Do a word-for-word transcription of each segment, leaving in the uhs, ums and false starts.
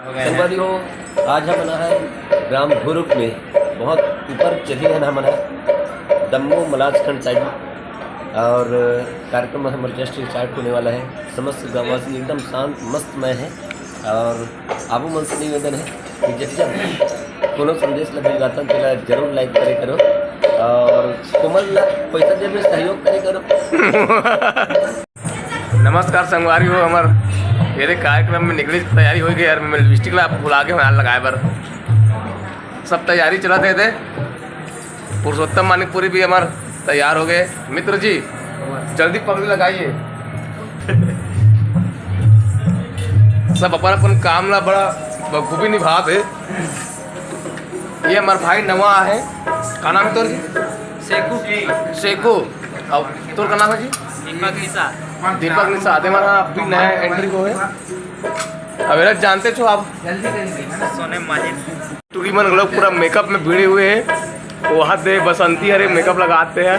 संगवारी हो, आज हमन हा ग्राम घुरुक में, बहुत ऊपर जगह है ना हमन हा, दम्मो मलाजखंड साइड, और कार्यक्रम हमारा just start होने वाला है। समस्त ग्रामवासी एकदम शांत मस्तमय है, और आप मन से निवेदन है कि जब जब कोनो संदेश ला भेजवाथन, तेला जरूर like करे करो, और कोमल ला पैसा देवे में सहयोग करे करो। नमस्कार संगवारी हो, हमर एदे कार्यक्रम में निकले तैयारी हो गई यार, मैं लिपस्टिक ला भुला गे हंव यार लगाए बर। सब तैयारी चलत हे एदे। पुरुषोत्तम मानिकपुरी भी हमार तैयार हो गए। मित्र जी, जल्दी पगड़ी लगाइए। सब अपन अपन काम ला बड़ा बखूबी निभात हे। ये हमार भाई नवा आहे, का नाम है तोर जी? सेकू। सेकू। और तोर का नाम है जी? दीपक निषाद। दीपक निषाद, हमारा अभी नया entry हो है। अब एला जानते छो आप? सोने माहिर। टूरी मन लोग पूरा makeup में भिड़े हुए हैं। वो हाथ दे बसंती हरे makeup लगाते हैं।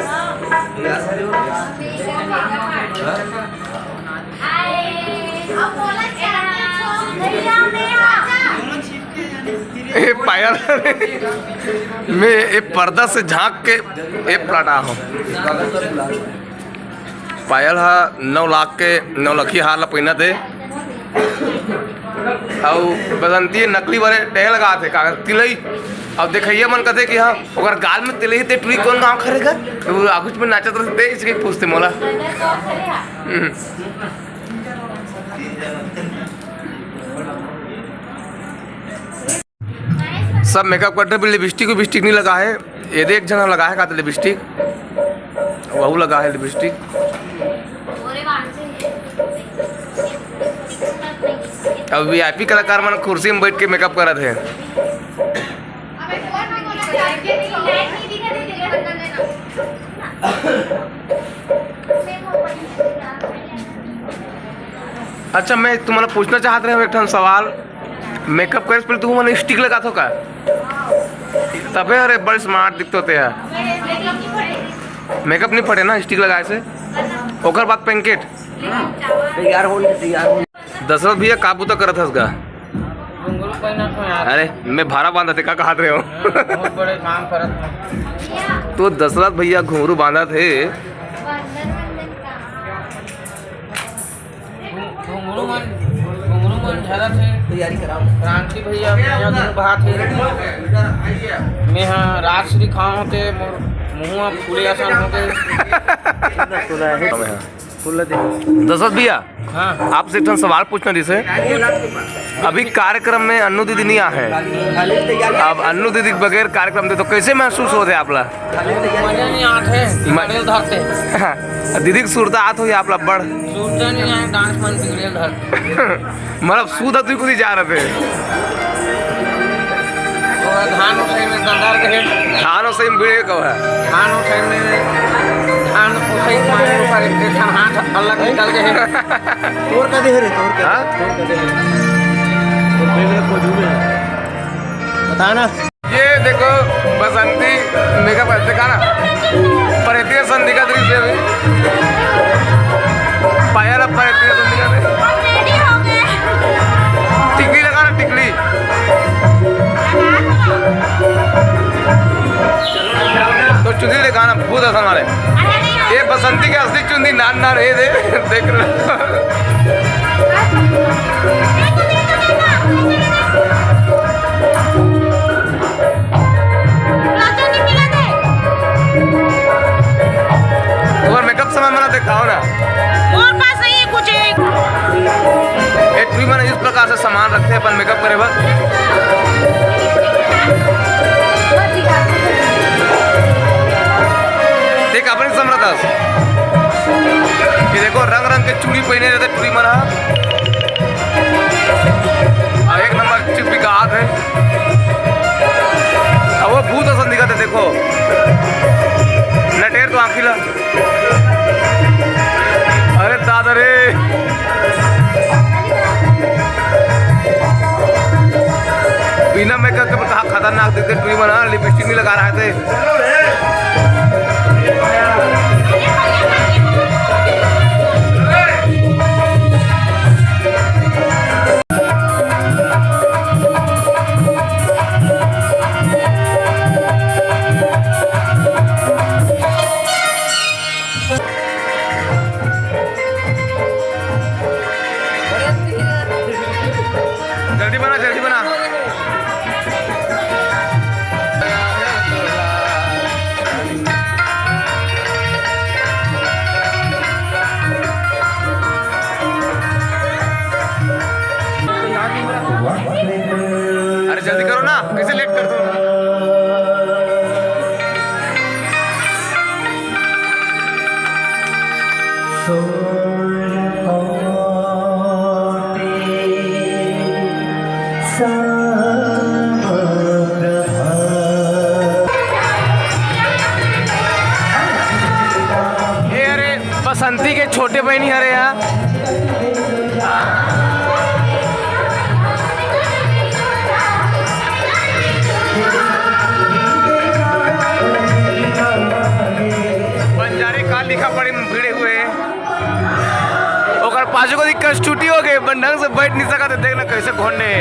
ए पायल, मैं ए पर्दा से झांक के ए पलटा हूँ। पायल हा नौ लाख के नौलखी हार ला पहिनत हे। अउ बसंती नकली वाले टहल लगात हे, कागज तिलई। अब देखइया मन कथे कि हाँ, ओकर गाल में तिलई ते टुरी कौन गाँव खरेगा? तो वो आगुच में नाचत रहते, इसके पूछते मोला। हम्म। सब makeup करते भी लिपस्टिक विपस्टिक नहीं लगा है। ये देख जना लगा है का तो लिपस्टिक, वहू लगा है लिपस्टिक। अब वीआईपी कलाकार मन कुर्सी में बैठ के makeup करत हे। अच्छा, मैं तुम्हारा पूछना चाहत रहे हूँ एक ठन सवाल। Makeup करे से पहले तुमन stick लगाथो का? तबे अरे बड़ smart दिखतो ते है। Makeup नहीं पड़े ना stick लगाए से, ओकर बाद pancake। तैयार हो, तैयार हो। दशरथ भैया का बुता करत हस गा? घुंघरू पहनत हो यार। अरे मैं भारा बांधत हे का कहत रहे हो? बहुत बड़े काम करत हो। तो दशरथ भैया घुंघरू बांधत हे। घुंघरू मन, घुंघरू मन झरत हे। तैयारी कराओ। क्रांति भैया, भैया धूप बहात हे। मैं हा राजश्री खाओ ते मोर मुंह फूले असन हो गए। दशरथ भैया, हाँ। आपसे एक ठन सवाल पूछना जैसे, अभी कार्यक्रम में अन्नू दीदी नहीं आ है, अब अन्नू दीदी के बगैर कार्यक्रम दे तो कैसे महसूस होते आप ला? मजा नहीं आते, म- गाड़ी धरते। दीदी के सुरता आत होही आप ला बड़। सुरता नहीं आए, dance मन बिगड़े धरते। मतलब सूद अतुई कुदी जा रहे थे। और धान ओसई में दंदार के हे। धान ओसई में भिड़े कब है? धान ओसई में, धान ओसई में मारे ऊपर एक ठन हाथ अलग निकल के हे। तोर का दे रे, तोर का? हाँ? तोर का दे रे। और बेबरा को झूमे। बता ना। ये देखो बसंती makeup करते का ना, परेतिया संधि का दृश्य भी। पायल अब परेतिया संधि का दृश्य। Ready हो गए। टिकली लगा ना, टिकली। तो चुंदी दिखा ना, भूत असन वाले। अरे नहीं। ये बसंती के असली चुंदी नान नान हे दे, देख लो। और makeup समय मना दिखाओ ना। मोर पास नहीं है कुछ। एक भी मैंने इस प्रकार से सामान रखते हैं अपन makeup करे बर। देख अपन समरत हस। ये देखो रंग रंग के चूड़ी पहने रहते टूरी मन हा। और एक नंबर चिपी का हाथ है। अब वो भूत असन दिखत हे, देखो। नटेर तो आँखी ला। अरे दादा रे। बिना makeup के कहा खतरनाक दिखते टूरी मन हा, lipstick नहीं लगा रहा थे। जल्दी बना, जल्दी बना। अरे जल्दी करो ना, कैसे लेट कर दो। ए, अरे, बसंती के छोटे बहिनी हरे यार। बंजारे का लिखा पढ़े में भिड़े हुए हैं। ओकर पाछू को दिक्कत छुट्टी हो गई, बन ढंग से बैठ नहीं सका, तो देखना कैसे घोड़ने।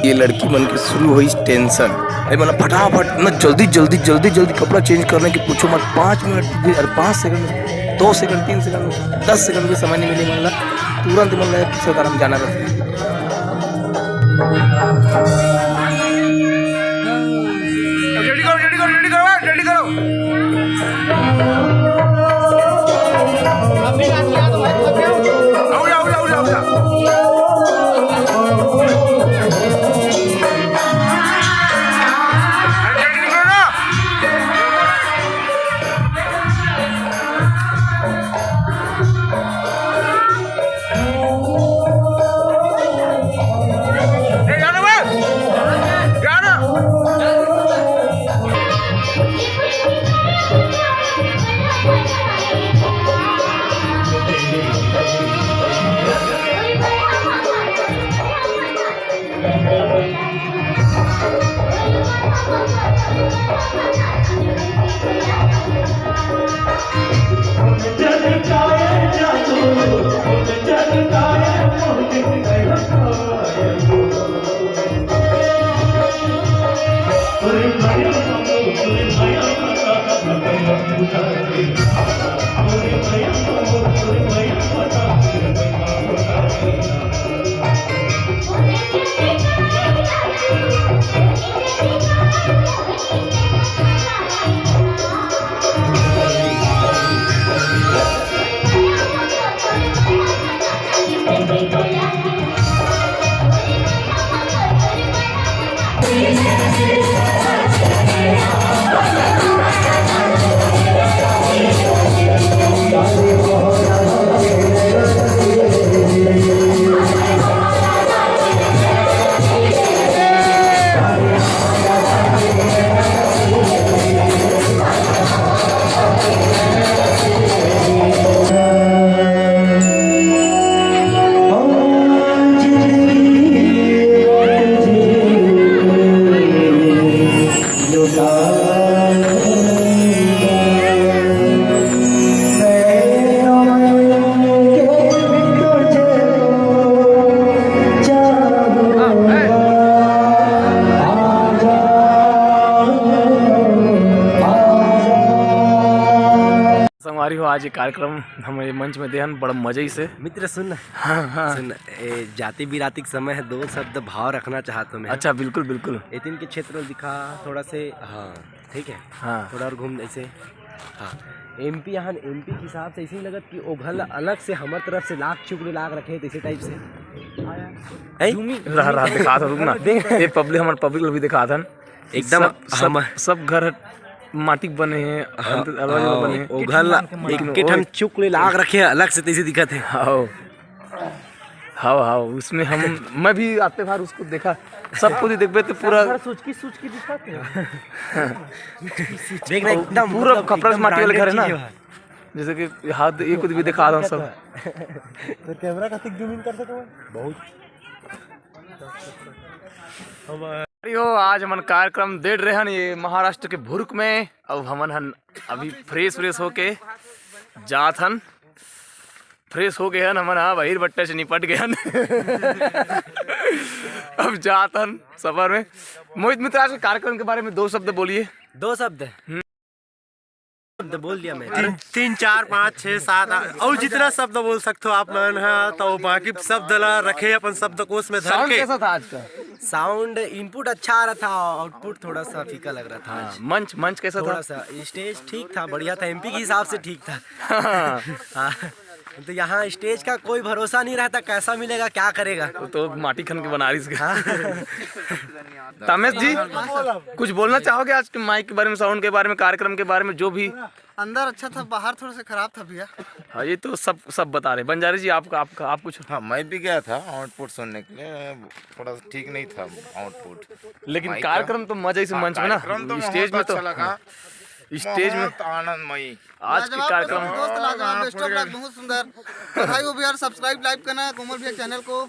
ये लड़की मन के शुरू होइस टेंशन। अरे, मतलब, फटाफट न, जल्दी, जल्दी, जल्दी, जल्दी कपड़ा चेंज करने की पूछो मत। पाँच मिनट भी, अरे, पाँच सेकंड, दो सेकंड, तीन सेकंड, दस सेकंड भी समय नहीं मिले, मतलब, तुरंत, मतलब, सरकार हम जाना रहता है। जल्दी करो, जल्दी करो, जल्दी करो, जल्दी करो। संगवारी हो, आज ये कार्यक्रम हमरे मंच में देहन, बड़ा मजा ही से। मित्र सुन ना। हाँ, हाँ। सुन, ए, जाति बिराती के समय है, दो शब्द भाव रखना चाहत हूँ मैं। अच्छा, बिल्कुल, बिल्कुल। एतिन के क्षेत्र दिखा थोड़ा से, हाँ, ठीक है। हाँ। थोड़ा और घूम ऐसे। हाँ, एमपी यहाँ एमपी के हिसाब से ऐसे ही लगत कि ओघर ला अलग से हमर तरफ से लाख चुकले लाख रखे तैसे टाइप से। हैं? जूमी रहा, रहा, दिखा था, रुक ना। देख। ये पब्लिक, हमर पब्लिक भी दिखा था। एकदम सब, सब, हम सब घर माटी के बने हैं, हाँ, अंत-, अलग-अलग हाँ, बने हैं। ओघर ला एक ठन चुकले लाग रखे हैं, अलग से तैसे दिखत है। हाँ। हाँ, हाँ, उसमें हम मैं भी आते बार उसको देखा। सब कुछ देखबे तो पूरा घर सुचकी सुचकी दिखाते हैं। देख ना, एकदम पूरा मतलब कपड़ा से एकदम माटी वाले घर है ना। जैसे कि हाथ ये कुछ भी दिखा दो सब। तो कैमरा का जूम इन कर सको। बहुत। अरे हो, आज हमन कार्यक्रम दे रहे हन ये महाराष्ट्र के भुर्क में। अब हमन हन अभी फ्रेश फ्रेश होके जात हन। फ्रेश हो गए हन हमन, हाँ, बहिर बट्टा से निपट गए हन। अब जात हन सफर में। मोहित मित्र, आज के कार्यक्रम के बारे में दो शब्द बोलिए। दो शब्द। शब्द बोल दिया मैं। तीन, तीन, चार, पाँच, छः, सात, आठ, और जितना शब्द बोल सकते हो आप मन हा, तो बाकी शब्द ला रखे अपन शब्दकोश में धर के। कैसा था आज का? साउंड इनपुट अच्छा आ रहा था, आउटपुट थोड़ा सा फीका लग रहा था। हाँ, मंच, मंच कैसा था? थोड़ा सा स्टेज ठीक था, बढ़िया था, एमपी के हिसाब से ठीक था। हाँ। हाँ। तो यहाँ स्टेज का कोई भरोसा नहीं रहता, कैसा मिलेगा, क्या करेगा। वो तो माटी खन के बना रही इसका। हाँ। तामेश जी, कुछ बोलना चाहोगे आज के माइक के बारे में, साउंड के बारे में, कार्यक्रम के बारे में, जो भी? अंदर अच्छा था, बाहर थोड़ा सा खराब था भैया। हाँ, ये तो सब, सब बता रहे। बंजारी जी, आपका, आपका, आप कुछ? हाँ, मैं भी गया था आउटपुट सुनने के लिए, थोड़ा सा ठीक नहीं था आउटपुट। लेकिन माइक का? कार्यक्रम तो मजा इस हाँ, मंच में ना, कार्यक्रम तो स्टेज बहुत में तो अच्छा लगा। स्टेज में बहुत आनंदमयी। आज के लाजवाब कार्यक्रम। दोस्त लाजवाब, बेस्ट ऑफ लक, बहुत सुंदर। भाई, वो भी यार, सब्सक्राइब, लाइक करना कोमल भैया चैनल को।